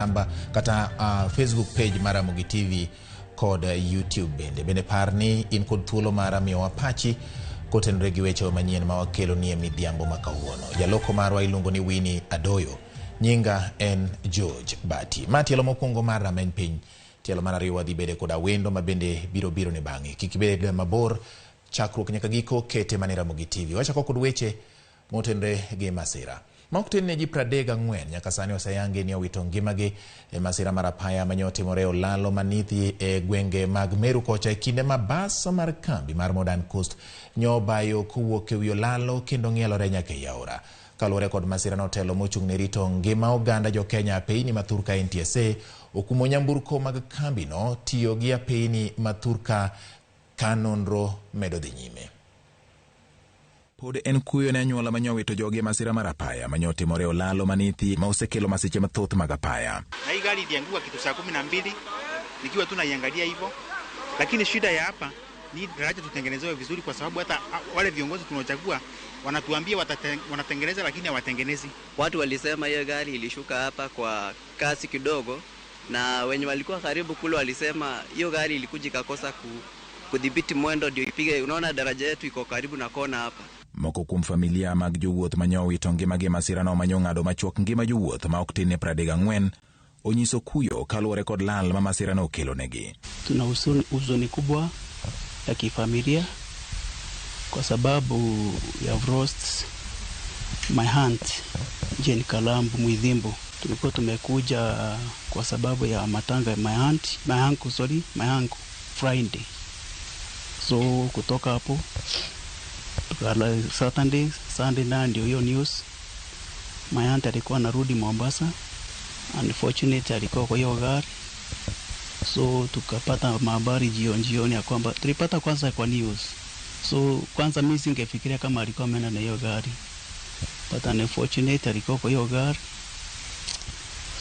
Namba kata Facebook page mar Ramogi TV kod YouTube bende. Bende par ni in kod thuolo mar miyowa pachi kotenore gi weche manyien ma wakelo nie midhiambo ma kawuono. Jaloko marwa iluongo ni Winnie Adoyo. Nyinga en George Bati. Ma tielo mokwongo mar Rameny Piny. Tielo mar ariyo wadhi bede koda wendo ma bende biro biro ne bang'e. Kik ibed mabor, chakruok nyaka giko kete mane Ramogi TV. Wachako kod weche motenore gi masira. Ma ok tin ne ji 34 nyaka sani oseyangi ni owito ngimagi e masira mar apaya mane otimore e olalo manithi e gwenge mag Meru kocha e kinde ma bas mar kambi mar Modern Coast nyobayo kowuok e wi olalo kendo ng'ielore nyaka ei aora. Kaluwore kod masira no, telo mochung' ne rito ngima oganda jo Kenya apeyni ma thurka NTSA okumo nyamburko mag kambino tiyo gi apeyni ma thurka ka nonro medo dhi nyime. Pod en kuyo ne anyuola ma nyowito jogi e masira mar apaya ma nyotimore e olalo manithi ma osekelo masiche mathoth mag apaya. Na hii gari ilianguka kitu saa 12 nikiwa tu naiangalia hivyo, lakini shida ya hapa ni daraja tutengenezewe vizuri, kwa sababu hata wale viongozi tunaochagua wanatuambia wanatengeneza, lakini hawatengenezi. Watu walisema hiyo gari ilishuka hapa kwa kasi kidogo, na wenye walikuwa karibu kule walisema hiyo gari ilikuja ikakosa kudhibiti mwendo ndio ipige. Unaona daraja yetu iko karibu na kona hapa. Moko kuom familia mag jowuoth manyowito ngimagi e masirano manyong'ado machuok ngima jowuoth ma ok tin ne 34 onyiso kuyo kaluwore kod lal ma masirano okelonegi. Tuna huzuni kubwa ya kifamilia kwa sababu we have lost my aunt Jane Kalambu Mwidhimbu. Tulikuwa tumekuja kwa sababu ya matanga ya my aunt, my uncle, sorry, my uncle Friday. So kutoka hapo tukala Saturday, Sunday na ndio hiyo news. My aunt alikuwa anarudi Mombasa, unfortunately alikuwa kwa hiyo gari, so tukapata habari jioni jioni ya kwamba tulipata kwanza kwa news. So kwanza mimi singefikiria kama alikuwa ameenda na hiyo gari, but unfortunately alikuwa kwa hiyo gari,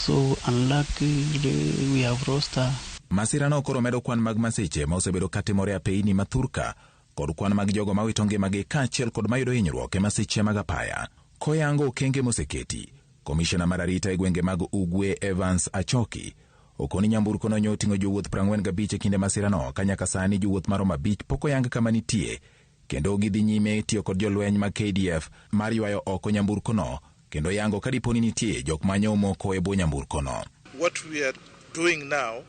so unluckily we have lost her. Masirano koro medo kwan mag masiche ma osebedo katimore e apeyni ma thurka kod kwan mag jogo mawito ngimagi kaachiel kod mayudo hinyruok e masiche mag apaya. Koyango okenge moseketi, komishona mar arita e gwenge mag Ugwe Evans Achoki okoni nyamburko no nyoting'o jowuoth 45 e kinde masirano ka nyaka sani jowuoth maromo 5 pok oyang kama nitie kendo gidhi nyime tiyo kod jolweny mag KDF mar ywayo oko nyamburko no kendo yango ka dipo ni nitie jok manyo moko e bwo nyamburko no. What we are doing now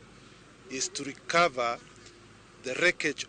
is to recover the wreckage.